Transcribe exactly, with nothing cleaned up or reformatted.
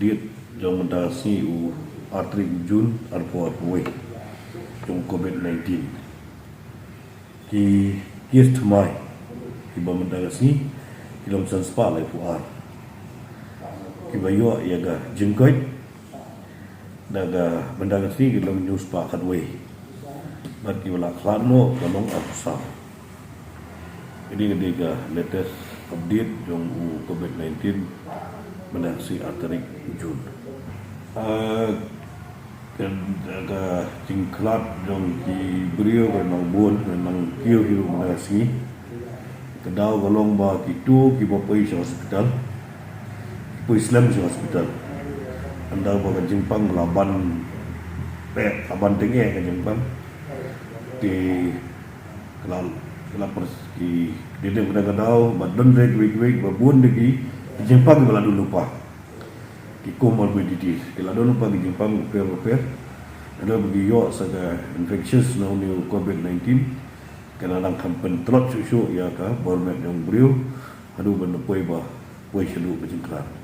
Date jong mynta ka sngi u ar tarik Jun arphew arphew wei jong covid nineteen. Ki case thymmai kiba mynta ka sngi ki long san spah laiphew ar. Kiba ïoh ïa ka jingkoit na ka mynta ka sngi ki long hynñiew spah khatwei. Bad kiba la khlad noh ka long arphew saw. Kane ka dei ka latest update jong u covid nineteen mynta ka sngi ar tarik Jun. Ah, ka, ka jingkhlad jong ki briew ka nang bun, ka nang kiew hi ruh mynta ka sngi. Ka daw ka long ba kito kiba poi sha hospital, ki poi slem sha hospital. Ynda ba ka jingpang la ban pek, la ban teng eh ka jingpang. Te ka la, ka la pers-, ki dei dei ka daw ba don dei kiwei kiwei ba bun dei ki jingpang ba la dun lypa. Ki comorbidities ki la don lypa ki jingpang bapher bapher. Ynda ba ki ïoh sa ka infectious na une u covid nineteen, ka la dang kham pyntlot shuh shuh ïa ka bor met jong u briew haduh ban da poi ba poi shaduh ka jingkhlad.